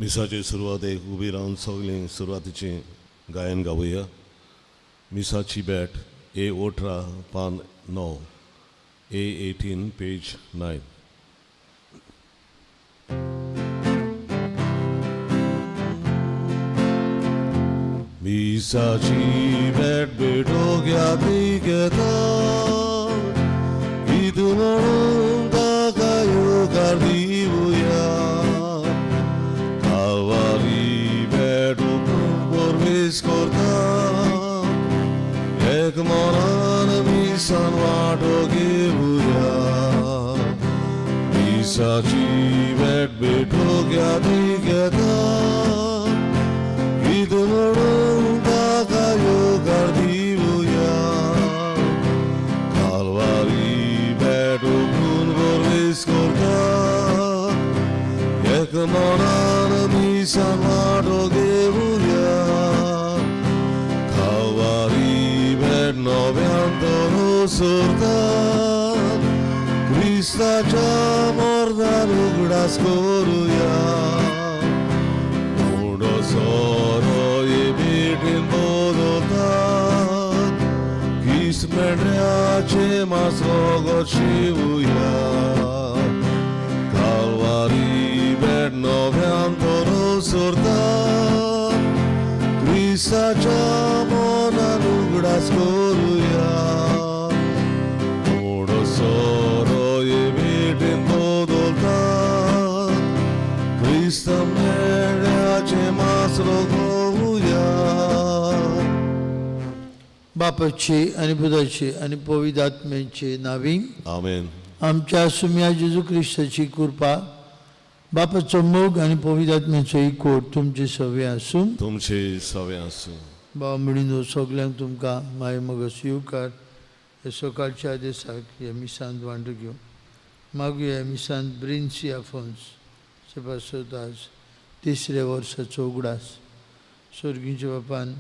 मिसाचे सुरवातेक उबी रावन सगळीं सुरवातीचें गायन गावया. मिसाची भेट ए 18 पान 9, ए 18 पेज 9. मिसाची भेट भेटो घ्या ती घेता, गीत म्हणून ताका येवकार दिवया. कावारी भेट परवेश करता, एक मनान मिसान वांटो घेवया. मिसाची भेट भेटो घ्या ती घेता, गीत म्हणून ताका येवकार दिवया. कालवारी भेट उखलून परवेश करता, एक मनान मिसान वांटो घेवया. कालवारी भेट नव्यान तरो सोरता, क्रिस्ताच्या मरणान उगडास करुया. उडो सोरो हे भेटीन बदलतात, क्रिस्त मेंढ्याचे मांस रगत शिवया. कालवारी भेट नव्यान तरो सोरता, क्रिस्ताच्या मनान उगडास करुया. उडो सोरो हे भेटीन बदलतात, क्रिस्त मेंढ्याचे मांस रगोवया. बापाची आनी पुताची आनी पवित्र आत्म्याची नावी. आमेन. आमच्या सुम्या जेजू क्रिस्ताची कृपा, बापाचो मोग आनी पवित्र आत्म्याचो एकवट तुमचे सवे आसूं. तुमचे सवे आसूं. भाव भयणींनो, सगल्यांक तुमकां माय मोगाचो येवकार. हे सकाळच्या दिसाक हे मिसांत वांटो घेवं मागूया. मिसांत ब्रिन्सी आफोन्स पासत आज तिसऱ्या वर्साचो उगडास. सर्गीच्या बापान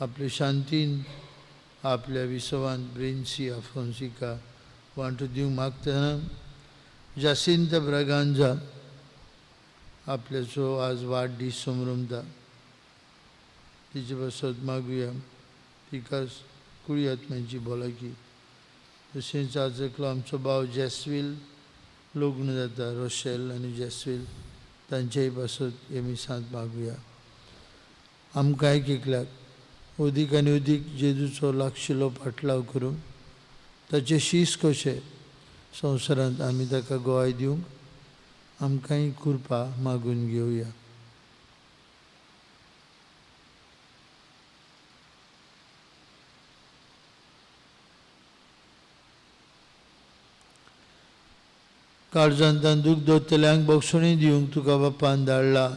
आपले शांतीन आपल्या विसवान ब्रिन्सी आफोन्स हिका वांटो दिवंक मागतना, जासिंत ब्रागांजा आपल्याचो आज वाडदीस समरमता, तिचे पासत मागुया, तिका कुळी आत्म्यांची भलायकी. तशेंच आज एकलो आमचो भाव जेस्वील लग्न जाता, रोशेल आनी जेस्वील, तांचेय पासत हे मिसांत मागुया. आमकां एक एकल्याक अदीक आनी अदीक जेजूचो लागशिल्लो पाटलाव करूंक, ताचे शीस कशे संवसारांत आमी ताका गोवाय दिवंक आमकांय कृपा मागून घेवया. काळजांत दूख दवरतल्यांक बक्षणी दिवंक तुका बापान धाडला.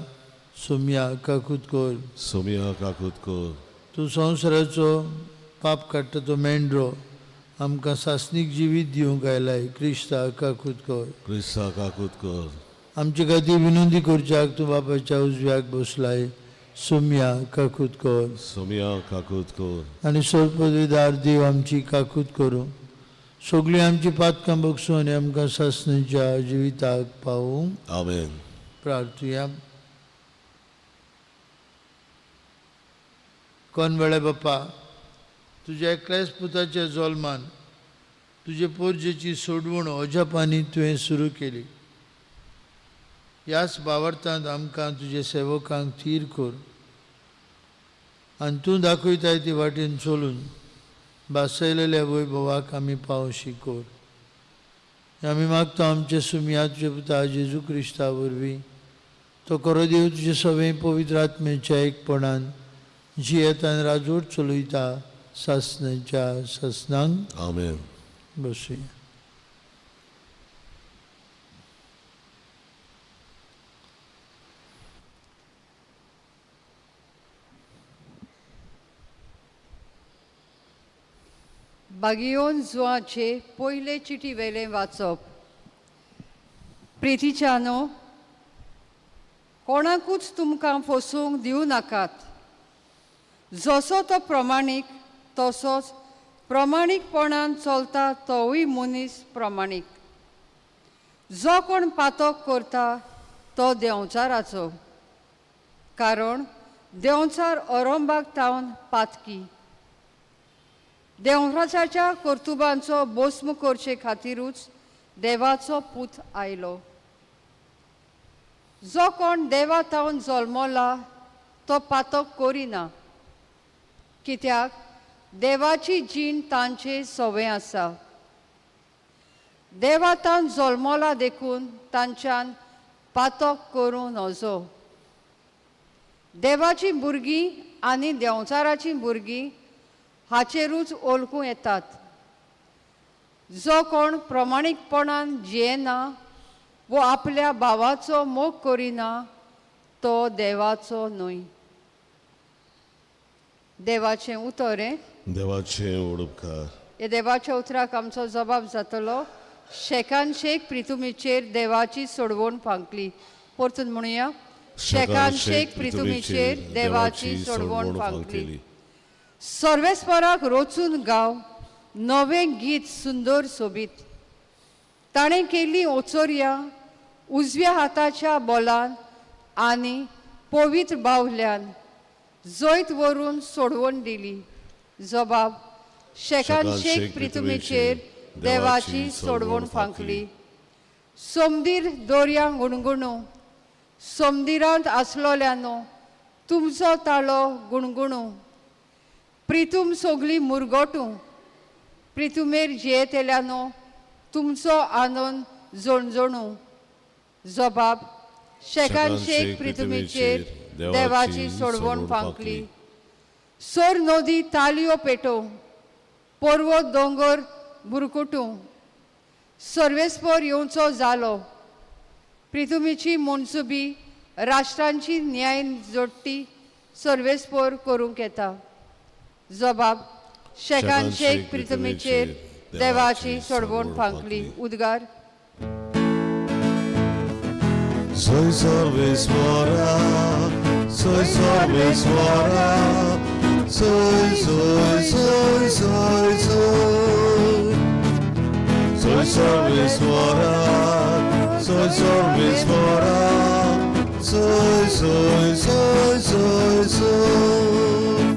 सोमया काकूत कर. सोमया काकूत कर. तूं संवसाराचो पाप काडटा तो मेंढरो आमकां सासणीक जिवीत दिवंक आयलाय. क्रिस्ता काकूत कर. क्रिस्ता काकूत कर. आमचे खातीर विनंती करच्याक तूं बापाच्या उजव्याक बसलाय. सोमया काकूत कर. सोमया काकूत कर. आनी सर्वपदवीदार देव आमची काकूत करूं, सगळीं आमची पातकां बगसूं आनी आमकां सासणीच्या जिविताक पावूं. आमेन. प्रार्थुया. कोण वेळे बाप्पा, तुज्या एकल्याच पुताच्या जल्मान तुजे पोरजेची सोडवण अजापांनी तुवें सुरू केली. ह्याच बावडतांत आमकां तुजे सेवकांक थीर कर आनी तूं दाखयताय ती वाटेन चलून भासयलेल्या वैभवाक आमी पावशी कर. आमी मागता आमचे सुमया तुजे पुता जेजू क्रिस्ता वरवीं, तो खरो देव तुजे सगळे पवित्र आत्म्याच्या एकपणान जियेता आनी राजवट चलयता सासणाच्या सासणांक. आमेन. बसुया. बागियोन जुवाचे पयले चिटी वेलें वाचप. प्रितीच्यानो, कोणाकूच तुमकां फसोवंक दिवं नाकात. जसो तो प्रमाणीक तसोच प्रमाणीकपणान चलता तोवूय मनीस प्रमाणीक. जो कोण पातक करता तो देंवचाराचो, कारण देंवचार औरंबाक तावन पातकी. देवराजाच्या कर्तुबांचो बोस्म करचे खातीरूच देवाचो पूत आयलो. जो कोण देवा तावन जल्मला तो पातक करिना, कित्याक देवाची जीण तांचे सवें आसा. देवा तावन जल्मला देखून तांच्यान पातक करूं नजो. देवाचीं भुरगीं आनी देंवचाराचीं भुरगीं हाचेरूच वळखूं येतात. जो कोण प्रमाणीकपणान जियेना वो आपल्या भावाचो मोग करिना तो देवाचो न्हय. देवाचें उतर हें. देवाचें उडपकार. ह्या देवाच्या उतराक आमचो जबाब जातलो. शेकान शेक प्रितुमीचेर देवाची सोडवण फांकली. परतून म्हणुया, शेकान शेक प्रितुमीचेर देवाची सोडवण फांकली. सर्वेस्पराक रोचून गाव नवें गीत सुंदर सोबीत. ताणें केल्ली ओचोरया उजव्या हाताच्या बोलान आनी पवित्र बावल्यान जैत व्हरून सोडवण दिली. जबाब, शेकान शेक प्रितुमीचेर देवाची सोडवण फांकली. सोमदीर दोरयां गुणगुणू, सोमदिरांत आसलोल्यानो तुमचो ताळो गुणगुणू. प्रितूम सोगली मुरगोटू, प्रितुमेर जियेतल्यानो तुमचो आनंद झणझणू. जबाब, शेकान शेक प्रितुमीचेर देवाची सोडवण फांकली. सोर नदी तालयो पेटोवं, पर्वत दोंगर बुरकुटूं. सर्वेस्पर येवचो जालो. प्रितुमीची मनसुबी राष्ट्रांची न्याय जोडटी सर्वेस्पर करूंक येता. जबाब, शेकान शेक प्रितुमीचेर देवाची सोडवण फांकली. उद्गार. Soy सर्वेस्वरा, soy सर्वेस्वरा, soy, soy, soy, soy, soy. Soy सर्वेस्वरा, soy सर्वेस्वरा, soy, soy, soy, soy, soy.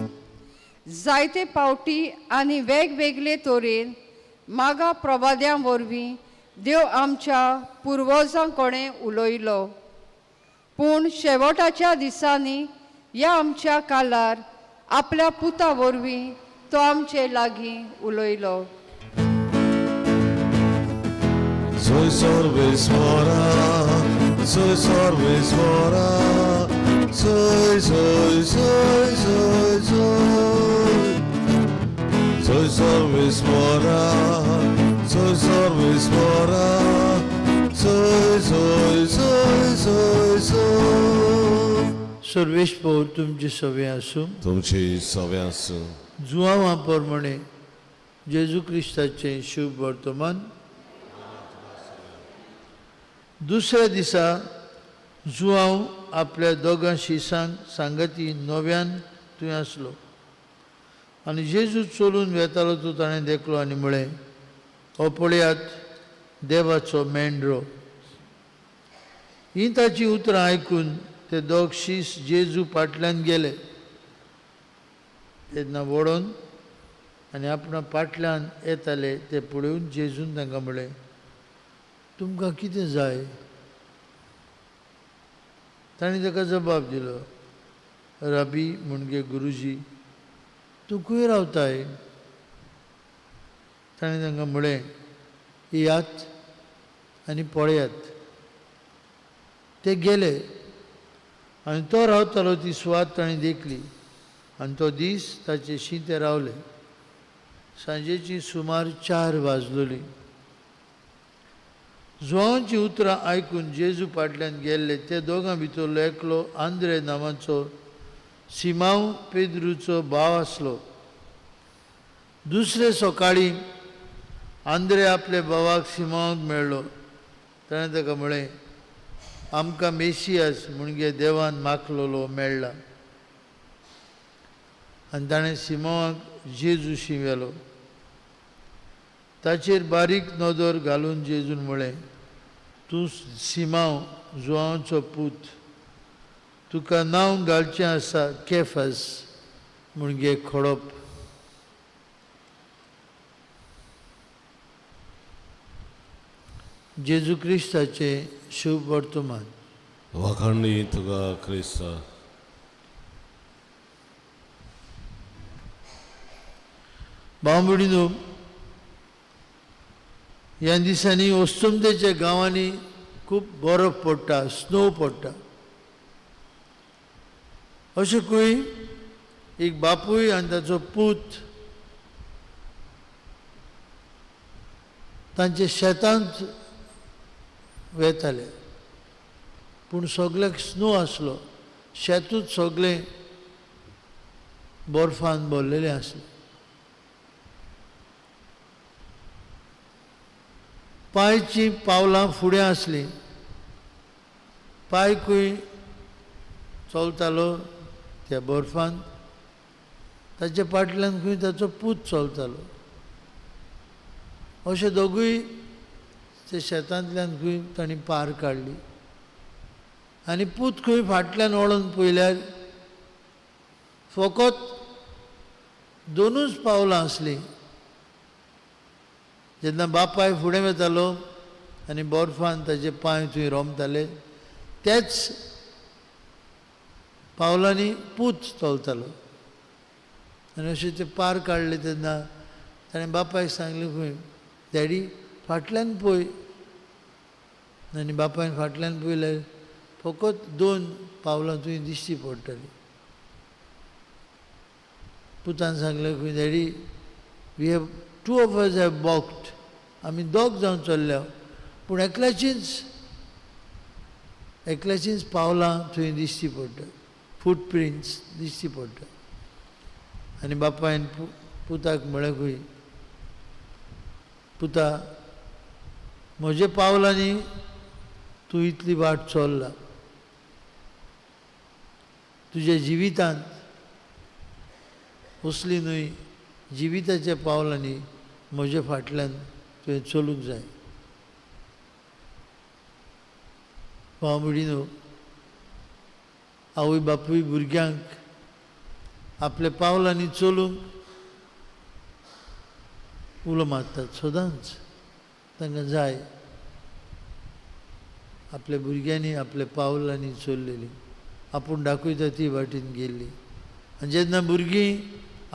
जायते पावटी आनी वेगवेगळे तरेन मागा प्रवाद्यां वरवीं देव आमच्या पुर्वजां कोणें उलयलो, पूण शेवटाच्या दिसांनी ह्या आमच्या कालार आपल्या पुता वरवीं तो आमचे लागीं उलयलो. Soy सर्वेस्वरा, soy सर्वेस्वरा, soy, soy, soy, soy, soy. Soy सर्वेस्वरा, soy सर्वेस्वरा, soy, soy, soy, soy, soy. सर्वेस्पोर तुमचे सवे आसूं. तुमची सवे आसूं. जुआंवा प्रमाणे जेजू क्रिस्ताचें शुभ वर्तमान. दुसऱ्या दिसा जुआंव आपल्या दोगां शिसांक सांगाती नव्यान थंय आसलो आनी जेजू चलून वेतालो तो ताणें देखलो आनी म्हळें, हो पळयात देवाचो मेंढरो. हीं ताचीं उतरां आयकून ते दोग शीस जेजू फाटल्यान गेले. तेन्ना वडोन आनी आपणा फाटल्यान येताले ते पळोवन जेजून तांकां म्हळें, तुमकां कितें जाय? तांणी ताका जबाब दिलो, राबी म्हणजे गुरुजी, तूं खंय रावताय? ताणें तांकां म्हळें, येयात आनी पळयात. ते गेले आनी तो रावतालो ती सुवात ताणें देखली आनी तो दीस ताचे शी ते रावले. सांजेची सुमार 4 वाजलोली. जुआंवाचीं उतरां आयकून जेजू फाटल्यान गेल्ले ते दोगां भितरलो एकलो आंद्रे नांवाचो सिमांव पेद्रूचो भाव आसलो. दुसरे सकाळीं आंद्रे आपल्या भावाक सिमांवाक मेळ्ळो. ताणें ताका म्हळें, आमकां मेसियास म्हणजे देवान माखलोलो मेळ्ळा. आनी ताणें सिमांवाक जेजूशी व्हेलो. ताचेर बारीक नदर घालून जेजून म्हळें, तूं सिमांव जुआंवाचो पूत, तुका नांव घालचें आसा केफस म्हणजे खडप. जेजू क्रिस्ताचें शुभ वर्तमान. वाखाणणी तुका क्रिस्ता. भाव भयणीनो, ह्या दिसांनी अस्तंतेच्या गांवांनी खूब बरफ पडटा, स्नो पडटा. अशें खंय एक बापूय आनी ताचो पूत तांच्या शेतांत वेताले, पूण सगल्याक स्नो आसलो, शेतूच सगळें बर्फान भरलेलें आसलें. पांयचीं पावलां फुडें आसलीं, पांय खंय चलतालो त्या बर्फान, ताच्या फाटल्यान खंय ताचो पूत चलतालो. अशे दोगूय ते शेतांतल्यान खंय तांणी पार काडली आनी पूत खंय फाटल्यान वळोन पळयल्यार फकत दोनूच पावलां आसलीं. जेन्ना बापाय फुडें वतालो आनी बर्फान ताजे पांय थंय रोमताले, तेच पावलांनी पूत चलतालो. आनी अशें ते पार काडले तेन्ना ताणें बापायक सांगलें खंय, डॅडी फाटल्यान पळय. आनी बापायन फाटल्यान पळयल्यार फकत दोन पावलां थंय दिश्टी पडटालीं. पुतान सांगलें खंय, daddy we have two of us have walked, आमी दोग जावन चल्ल्या, पूण एकल्याचींच पावलां थंय दिश्टी पडटा, फुटप्रिंट्स दिश्टी पडटा. आनी बापायन पुताक म्हळें खंय, पुता म्हज्या पावलांनी तूं इतली वाट चल्ला, तुज्या जिवितांत असली न्हय जिविताच्या पावलांनी म्हज्या फाटल्यान तुवें चलूंक जाय. भाव भयणीनो, आवय बापूय भुरग्यांक आपल्या पावलांनी चलूंक उलो मारतात सदांच. तांकां जाय आपल्या भुरग्यांनी आपल्या पावलांनी चल्लेली, आपूण दाखयता ती वाटेन गेल्ली. आनी जेन्ना भुरगीं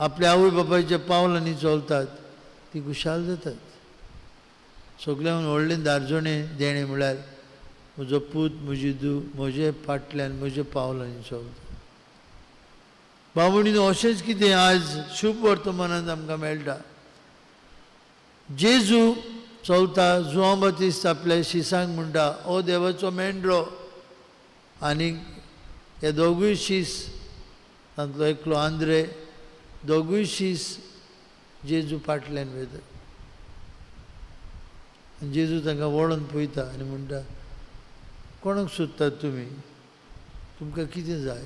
आपल्या आवय बापायच्या पावलांनी चलतात ती खुशाल जातात. सगळ्यांक व्हडलें दारजणें देणें म्हळ्यार म्हजो पूत म्हजी धूव म्हजे फाटल्यान म्हज्या पावलांनी चलता. भाव भयणीनो, अशेंच कितें आज शुभ वर्तमानांत आमकां मेळटा. जेजू चलता, जुआंव बातिस्त आपल्या शिसांक म्हणटा, ओ देवाचो मेंढरो. आनी हे दोगूय शीस, तांतलो एकलो आंद्रे, दोगूय शीस जेजू फाटल्यान वयतात. आनी जेजू तांकां वळोन पळयता आनी म्हणटा, कोणाक सोदतात तुमी, तुमकां कितें जाय?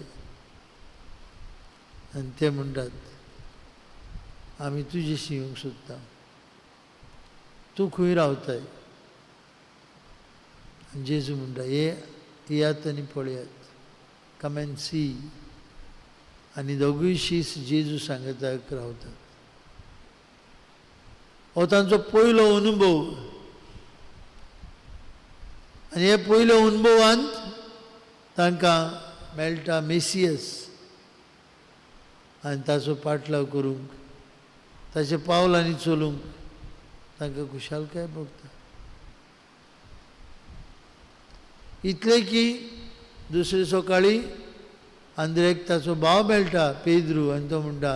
आनी ते म्हणटात, आमी तुजेशी येवंक सोदता, तूं खंय रावताय? आनी जेजू म्हणटा, ये येयात आनी पळयात, कम एंड सी. आनी दोगूय शीस जेजू सांगताक रावतात. हो तांचो पयलो अनुभव. आनी हे पयल्या अनुभवांत तांकां मेळटा मेसियस, आनी ताचो पाटलाव करूंक, ताच्या पावलांनी चलूंक तांकां खुशालकाय भोगता. इतलें की दुसरे सकाळीं आंद्रेक ताचो भाव मेळटा पेद्रू, आनी तो म्हणटा,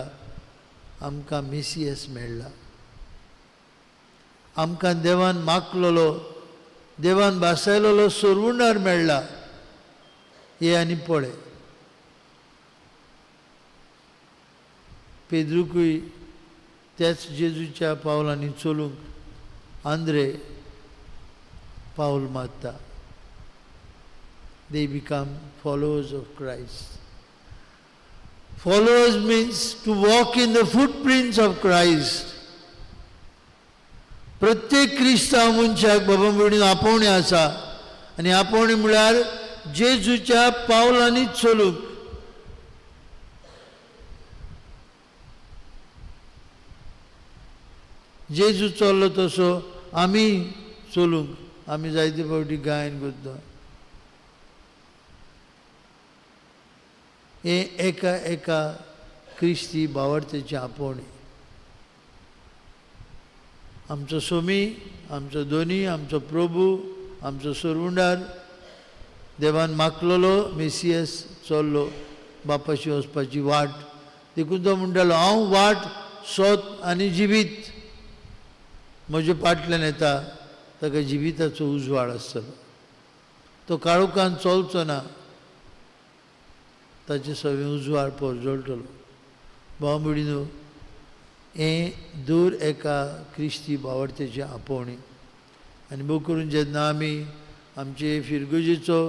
आमकां मेसियस मेळ्ळा, आमकां देवान मागलेलो, देवान भासायलेलो सोरवुंडार मेळ्ळा, ये आनी पळय. पेद्रूकूय त्याच जेजूच्या पावलांनी चलूंक आंद्रे पावल मारता. They become followers of Christ. Followers means to walk in the footprints of Christ. प्रत्येक क्रिस्तांव मनशाक बाबा भयणीन आपोवणें आसा, आनी आपोवणें म्हळ्यार जेजूच्या पावलांनी चलूंक। जेजू चल्लो तसो आमी चलूंक। आमी जायते फावटी गायन करता। हें एका एका क्रिस्ती भावार्थेचें आपोवणें। आमचो सोमी, आमचो दोनी, आमचो प्रभू, आमचो सोरवुंडार देवान मागलेलो मेसियस चल्लो बापाशी वचपाची वाट। देखून तो म्हणटालो, हांव वाट, सोत आनी जिवीत। म्हजे फाटल्यान येता ताका जिविताचो उजवाड आसतलो। तो काळोखान चलचो ना, ताचे सगळें उजवाड परजळटलो। भाव भयणीनो, हें दर एका क्रिस्ती भावार्थेचें आपोवणें। आनी भोव करून जेन्ना आमी आमचे फिरगर्जेचो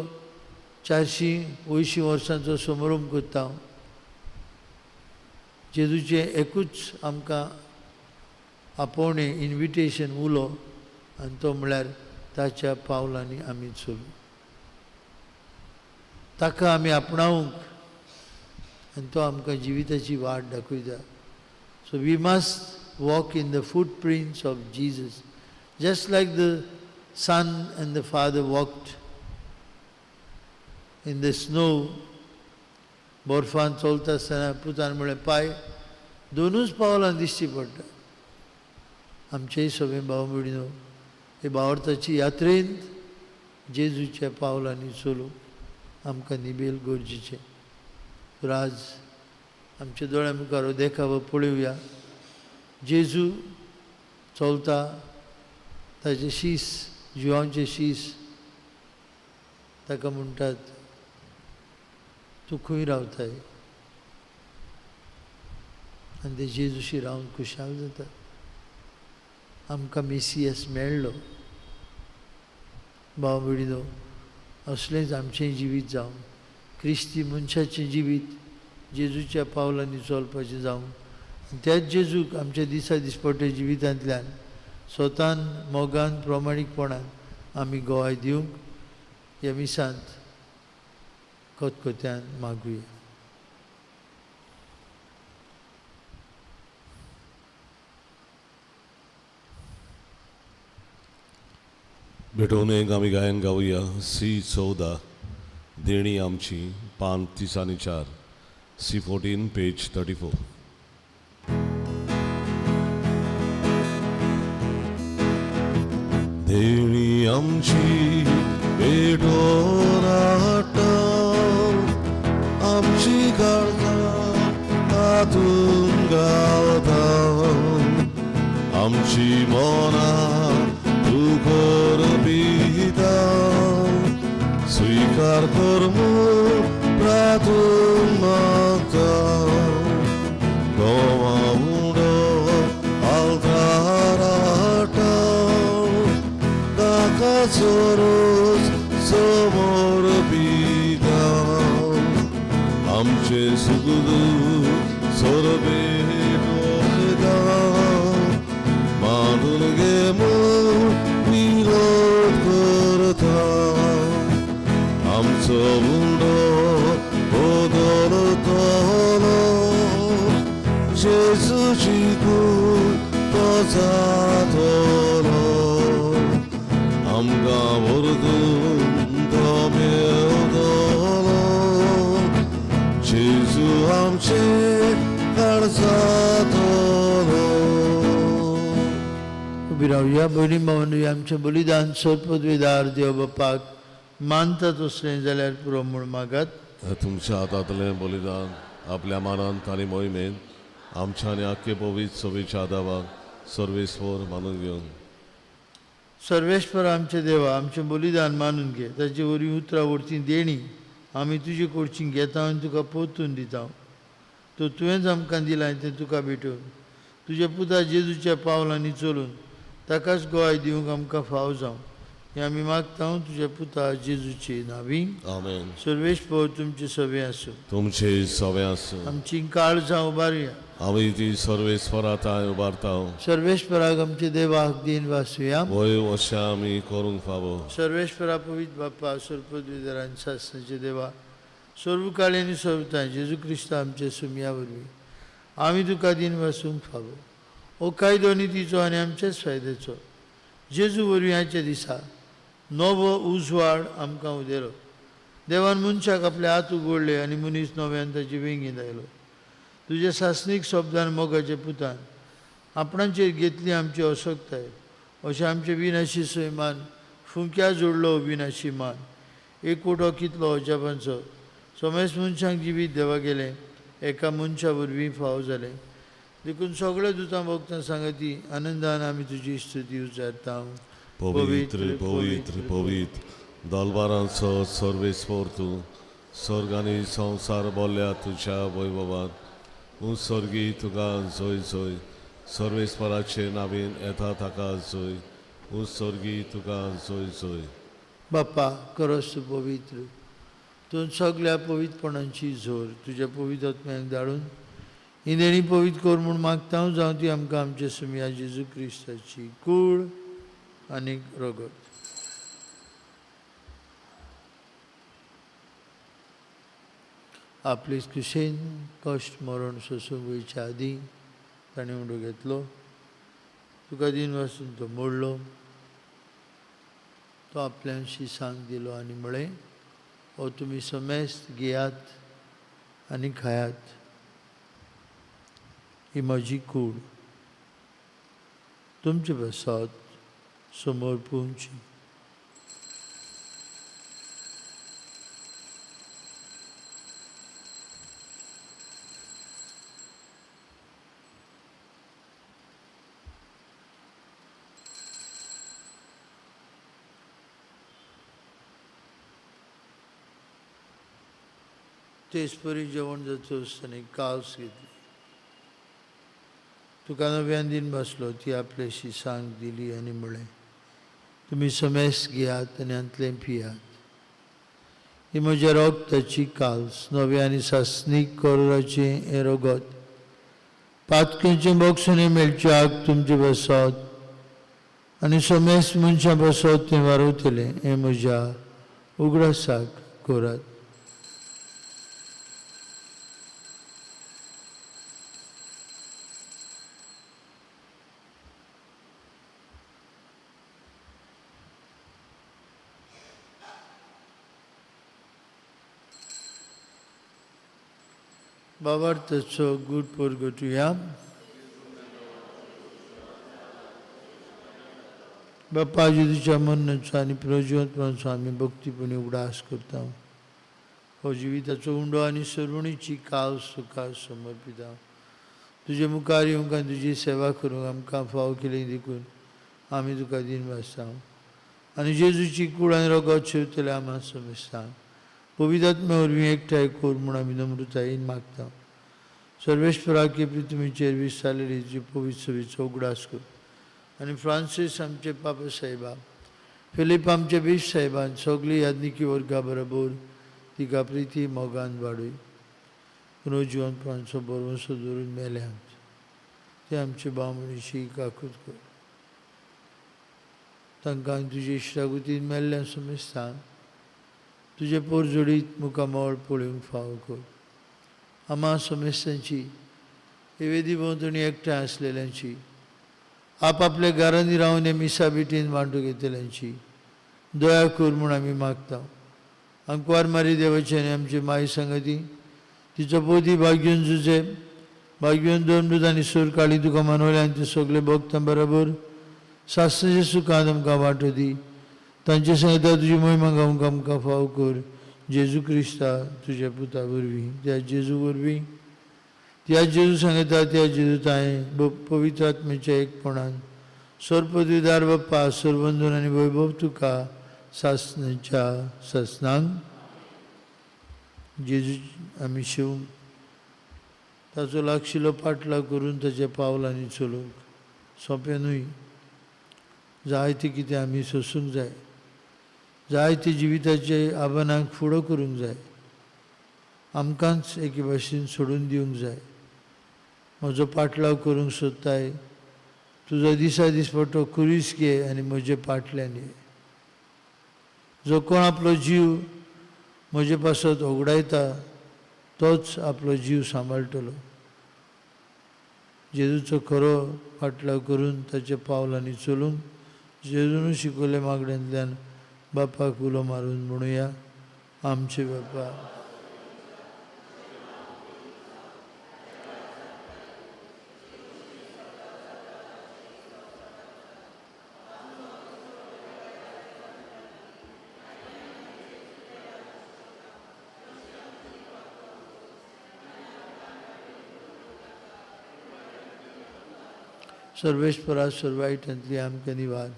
480 वर्सांचो समारंभ करता, जेजूचें एकूच आमकां आपोवणें, इन्विटेशन उलो, आनी तो म्हळ्यार ताच्या पावलांनी आमी चलूं, ताका आमी आपणावंक, आनी तो आमकां जिविताची वाट दाखयता। So we must walk in the footprints of Jesus, just like the Son and the Father walked in the snow. बर्फान चलता आसतना पुतान म्हळें पांय दोनूच पावलां दिश्टी पडटा। आमचेय सगळे भाव भयणीनो, हे भावार्थाची यात्रेंत जेजूच्या पावलांनी चलूंक आमकां निबेल गरजेचें। तर आज आमच्या दोळ्या मुखार देखावो पळोवया। जेजू चलता, ताचे शीस, जिवांचे शीस ताका म्हणटात, तूं खंय रावताय? आनी ते जेजूशी रावन खुशाल जाता। आमकां मेसियस मेळ्ळो। भाव भयणीनो, असलेंच आमचें जिवीत जावं, क्रिस्ती मनशाचें जिवीत जेजूच्या पावलांनी चलपाचें जावं। आनी त्याच जेजूक आमच्या दिसा दिसपट्ट्या जिवितांतल्यान स्वतान, मोगान, प्रामाणीकपणान आमी गोवाय दिवंक ह्या मिसांत खतखत्यान मागुया। भेटोवन एक आमी गायन गावया। सी 14 देणी आमची, पान 34, सी 14 पेज 34। देणी आमची भेटोवन हाडटा, आमची काळजां तातूंत गावता, आमची मनां तूं करपिता, स्वीकार कर म्हूण प्रार्थून मागता। गोवा उडो आल्तार हाडटा, ताका चोरोस समोर पिता, आमचे सुखदूख सोरबेटोयता, मानून घे म्हूण विरोध करता, आमचो उंडो बदलतलो, जेजूची कूड तो जातलो, आमकां व्हरतून तो मेवतलो, जेजू आमचे काळजातलो। उबी रावया। भयणी भावांनो, आमचें बलिदान सर्वपदवीदार देव बापाक मानता तसलें जाल्यार पुरो म्हूण मागात। तुमच्या हातांतलें बलिदान आपल्या मानांत आनी मोहिमेन आमच्या आनी आख्खे पवित्र सभेच्या आदावाक सर्वेस्वर मानून घेवन। सर्वेस्पर आमचे देवा, आमचें बलिदान मानून घे, ताचे वरवीं उतरां वरतीं देणी आमी तुजे कडची घेता आनी तुका परतून दिता। तो तुवेंच आमकां दिलां तें तुका भेटोवन तुज्या पुता जेजूच्या पावलांनी चलून ताकाच गोवाय दिवंक आमकां फाव जावं, हें आमी मागता तुज्या पुता जेजूचे नांवी। आमेन। सर्वेस्पर तुमचे सवे आसूं। तुमचे सवे आसूं। आमची काळजां उबारुया। आमी ती सर्वेस्परा थांय उबारता. सर्वेस्पराक आमचे देवाक दीन वासुया. वय अशें आमी करूंक फावो. सर्वेस्परा पवित्र बाप्पा, सर्वपदवीधर आनी सासणाचे देवा, सर्वकाळी आनी सर्वताय जेजू क्रिस्त आमचे सुमया वरवीं आमी तुका दीन वासूंक फावो. हो कायदो नितीचो आनी आमच्याच फायद्याचो जेजू वरवीं आयच्या दिसा नवो उजवाड आमकां उदेलो. देवान मनशाक आपले हात उगडले आनी मनीस नव्यान ताचे वेंगेंत आयलो. तुज्या सासणीक शब्दान मोगाच्या पुतान आपणाचेर घेतली आमची असक्ताय, अशें आमचे विनाशी सैमान फुंक्या जोडलो विनाशी मान. एकवटो कितलो अजापांचो, समेस्त मनशांक जिवीत देवा गेलें एका मनशा वरवीं फावो जालें. देखून सगळे दुतां भोगतां सांगती आनंदान आमी तुजी स्तुती उचारता. पवित्र पवित्र पवित्र दलबारांचो सर्वेस्पर तूं, स्वर्ग आनी संवसार बोल्ल्या तुज्या वैभवान. उत्सर्गी तुका जय जय, सर्वेस्पराचे नावीन येता ताका जय. उत्सर्गी तुका जय जय. बाप्पा करस तूं पवित्र, तूं सगळ्या पवित्रपणांची जोर तुज्या पवित्र आत्म्याक धाडून ही देणी पवित्र कर म्हूण मागता हांव, जावं ती आमकां आमच्या सुमया जेजू क्रिस्ताची कूड आनी रगत. आपले कुशेन कश्ट मरण सोसूंक वयच्या आदीं ताणें उंडो घेतलो, तुका दीन वासून तो मोडलो, तो आपल्याशी सांग दिलो आनी म्हळें, हो तुमी समेस्त घेयात आनी खायात, ही म्हजी कूड तुमचे पासत समोर पोवची. तेच परी जेवण जाता आसतना कावस घेतली, तुका नव्यान दीन बसलो, ती आपल्याशी सांग दिली आनी म्हळें, तुमी समेस्त घेयात आनी हांतलें पियात, ही म्हज्या रगताची काल्स, नव्या आनी सासणीक करोराचें हें रगत, पातकेचें बक्षणें मेळच्याक तुमचे बसत आनी समेस्त मनशां बसत तें वारवतलें, हें म्हज्या उगडासाक करात. बाबार्थाचो गूट परगटुया. बाप्पा जेजूच्या मरणाचो आनी प्रज्वलपणाचो आमी भक्तीपणी उगडास करता. हो जिविताचो उंडो आनी सरुणीची कावस तुका समर्पिता. तुजे मुखार येवंक आनी तुजी सेवा करूंक आमकां फाव केली देखून आमी तुका दीन वासता आनी जेजूची कूड आनी रगत शेवतले आमा समजता. पवित्र आत्म्या वरवीं एकठांय कर म्हूण आमी नम्रतायेन मागता. सर्वेस्पराक पृथ्वीचेर विस्तारलेली तुजी पवित्र सभेचो उगडास कर आनी फ्रांसीस आमचे पापा साहेबा, फिलीप आमचे बीश साहेबान सगळी याज्ञिकी वर्गा बरोबर तिका प्रिती मोगान वाडय. पुनर्जिवनपणाचो भरवंसो दवरून मेल्यांत ते आमचे भाव-भयणीची काकूत कर. तांकां तुजे इश्टागतीन मेल्ल्या समजता तुजे पोरजोडीत मुखामळ पळोवंक फावो कर. आमा समेस्तांची हे वेदी भोंवतणी एकठांय आसलेल्यांची, आपआपल्या घरांनी रावन हे मिसा बिटीन वांटूंक येतल्यांची दया कर म्हूण आमी मागता. आंकवार मारी देवाची आनी आमची माय सांगती तिचो बोधी भाग्यून जुजे भाग्यून दोन दूत आनी सूर काळी तुका मनवले आनी ते सगळे भोगता बरोबर सासणाच्या सुखान आमकां वांटो दी. तांचे सांगता तुजी मोहिमा गावंक आमकां फाव कर. जेजू क्रिस्ता तुज्या पुता वरवीं, त्या जेजू वरवीं, त्या जेजू सांगता त्या जेजू तांय पवित्र आत्म्याच्या एकपणान सर्वपदवीदार बाप्पा सर्वंदन आनी वैभव तुका सासणाच्या सासणांक. जेजू आमी शिवूंक ताचो लागशिलो पाटलाव करून ताच्या पावलांनी चलूंक सोंपें न्हय. जायतें कितें आमी सोंसूंक जाय, जायते जिविताचे आव्हानांक फुडो करूंक जाय, आमकांच एके भाशेन सोडून दिवंक जाय. म्हजो पाटलाव करूंक सोदताय तुजो दिसा दिसपट्टो खुरीस घे आनी म्हजे पाटल्यान ये। जो कोण आपलो जीव म्हजे पासत ओगडायता तोच आपलो जीव सांबाळटलो। जेजूचो खरो फाटलाव करून ताच्या पावलांनी चलूंक जेजून शिकयल्ल्या मागण्यांतल्यान बापाक उलो मारून म्हणुया, आमचे बापा। सर्वेस्परा सर्वायटांतली आमकां निवार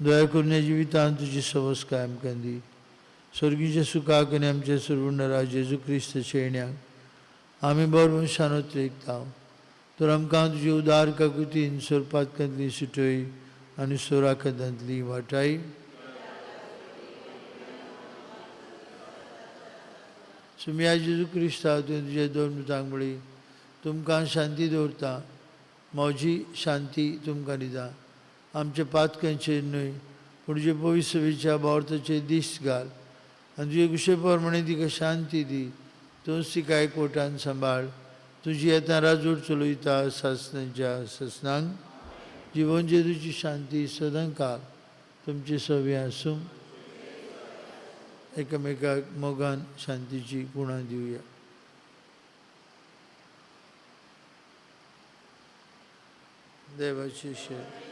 दया करून ह्या जिवितांत तुजी सवस्काय आमकां दी। स्वर्गीच्या सुखाक आनी आमच्या सर्वुंडरा जेजू क्रिस्त शेण्याक आमी बरोबर शानोत रेखता तर आमकां तुजी उदार काकुतीन सोरपातकांतली सुटय आनी सोराकदांतली वाटाय। सुमिया जेजू क्रिस्ता तुवें तुज्या दोन मित्रांक म्हळी तुमकां शांती दवरता म्हजी शांती तुमकां दिता। आमच्या पातकांचेर न्हय पूण तुजे पवित्र भावार्थाचेर दीस घाल आनी तुजे कुशे प्रमाणे तिका शांती दी। तूंच तिका एकवटान सांबाळ। तुजी येता राजवट चलयता सासनाच्या सासनांक जिवन जेजूची शांती सदांकाळ तुमचे सवे आसूं। एकामेकाक मोगान शांतीची गुणां दिवया। देवाचे शेर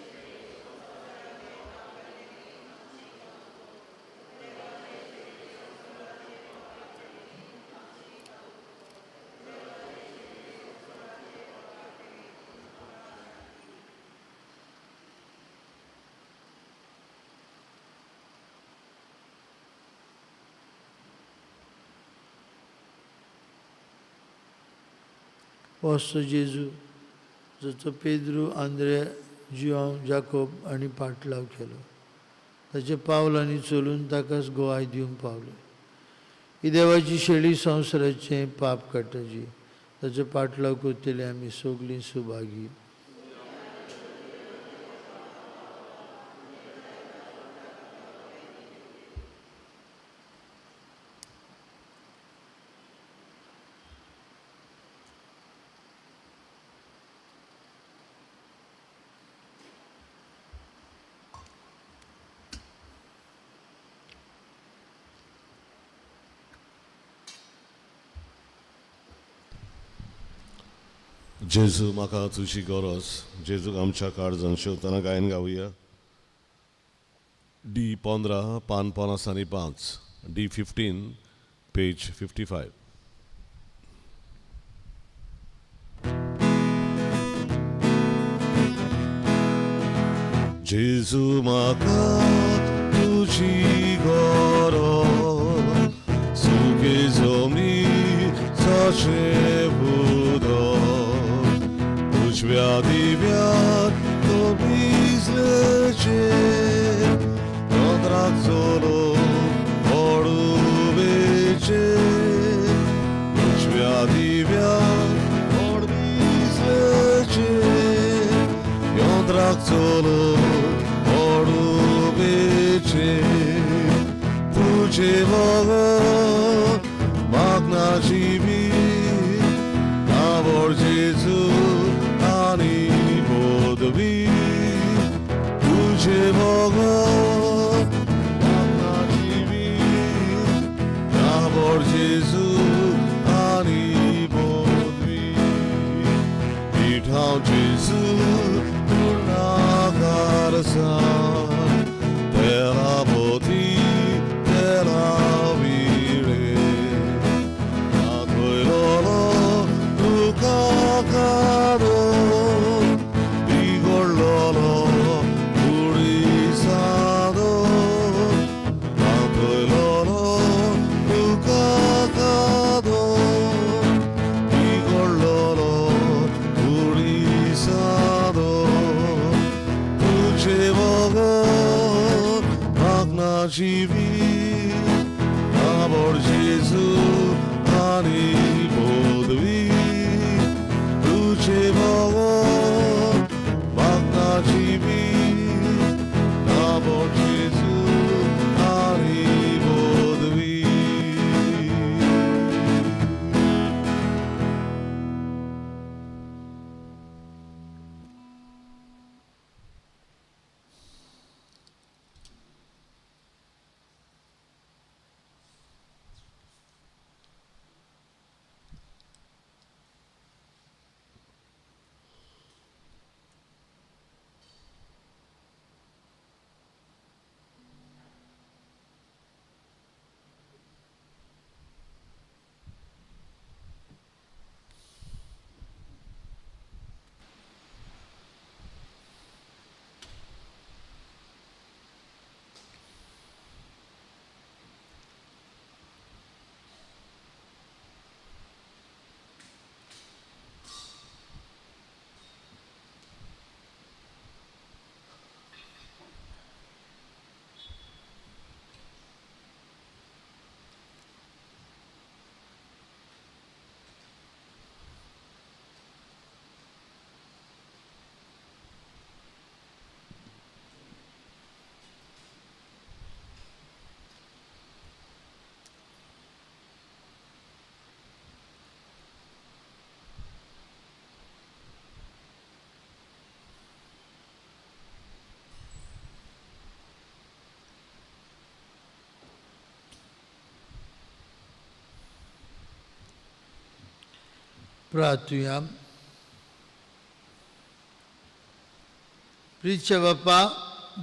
वस्तो जेजू जाचो पेद्रू आंद्रे जियांव जाकोब आनी पाटलाव केलो ताचे पावलांनी चलून ताकाच गोवाय दिवंक पावले। ही देवाची शेळी संवसाराचें पाप काडटाची ताचो पाटलाव करतले आमी सगळीं सुभागी। जेजू म्हाका तुजी गरज जेजूक आमच्या काळजान शेवतना गायन गावया। डी 15 पान 50 आनी 5 डी 15 पेज 55। जेजू म्हाका तुजी गरज सुके जमी जशें उदक उजव्या दिव्यात तो भिजलेचेर दोतोराक चलोवन पडुवेचेर उजव्या दिव्यात कोण भिजलेचेर दोतोराक चलोवन पडुवेचेर तुजे बगर मागना जिवीत आवड जेजू तुझे बगर मागना जिवीत आवड जेजू आनी पदवी इठाव जेजू तुर्णाकार सान तेरा पोती तेरा विळे दाखयलोलो तुका काडो जिवीत आवड जेजू आनी पदवी तुझे प्रार्थुया. प्रितच्या बापा,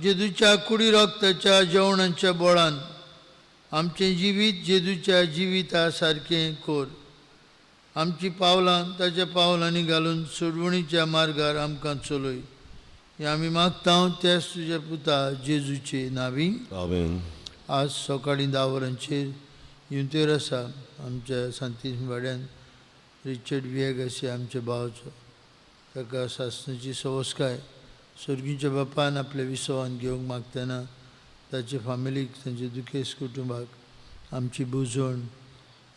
जेजूच्या कुडी रक्ताच्या जेवणाच्या बोळान आमचें जिवीत जेजूच्या जिविता सारकें कोर. आमचीं पावलां ताच्या पावलांनी घालून सोडवणीच्या मार्गार आमकां चलय. हें आमी मागता त्याच तुज्या पुता जेजूचे नांवी. आमेन. आज सकाळीं 10 वरांचेर युंतेर आसा आमच्या सांतीस वाड्यान रिचर्ड विएगासी आमच्या भावाचो, ताका सासणाची सवस्काय सर्गीच्या बापान आपल्या विसवान घेवंक मागतना ताचे फामिलीक, तांचे दुखेस्त कुटुंबाक आमची बुजवण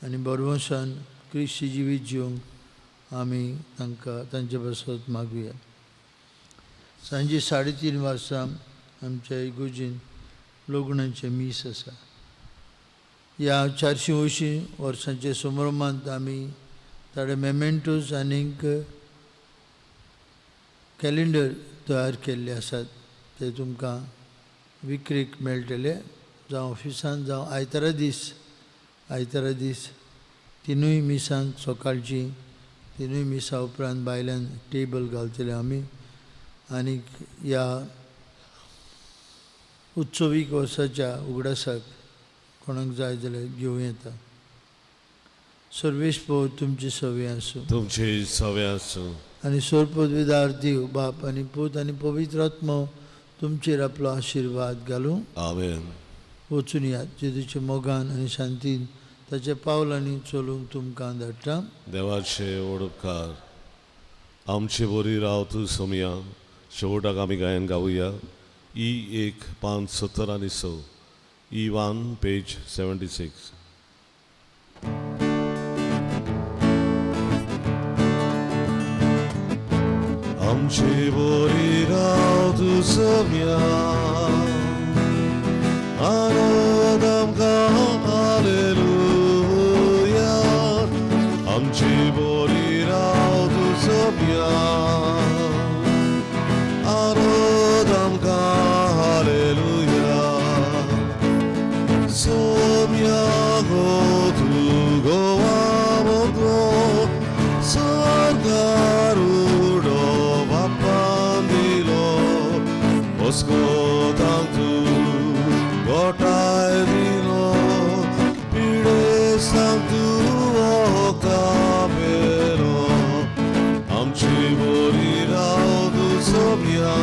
आनी बरवंसान क्रिस्ती जिवीत जिवंक आमी तांकां तांचे पासत मागुया. सांजे 3:30 वाजता आमच्या इगोजीन लग्नाचें मीस आसा. ह्या 480 वर्सांच्या संभ्रमांत आमी थोडे मेमेंटोज आनीक कॅलेंडर तयार केल्ले आसात, ते तुमकां विक्रीक मेळटले, जावं ऑफिसान जावं आयतारा दीस. आयतारा दीस तिनूय मिसांक सकाळची तिनूय मिसां उपरांत भायल्यान टेबल घालतले आमी. आनीक ह्या उत्सवीक वर्साच्या उगडासाक कोणाक जाय जाल्यार घेवं येता. सर्वेश पो तुमची सवे आसूं. तुमचे सवे आसूं. आनी सोरपदवीदार देव बाप आनी पूत आनी पवित्र आत्मो तुमचेर आपलो आशिर्वाद घालूं. आमेन. वचून यात जेजूच्या मोगान आनी शांतीन ताच्या पावलांनी चलूंक तुमकां धाडटा. देवाचे ओडपकार आमचे बोरी राव तूं सोमया. शेवटाक आमी गायन गावया. ई 1 पान 70 आनी 6, ई 1 पेज 76. आमचे बोरी राव तूं सोमया, आनंद आमकां हालेलुया. आमचे बोरी राव तूं सोमया, आनंद आमकां हालेलुया. सोमया गो तूं गोवा मोगो, स्वर्गार उडो बापान दिलो, ओस्कोतांक तूं गोठाय दिलो, पिडेस्तांक तूं वखदां पेलो. आमची बोरी राव तूं सोमया.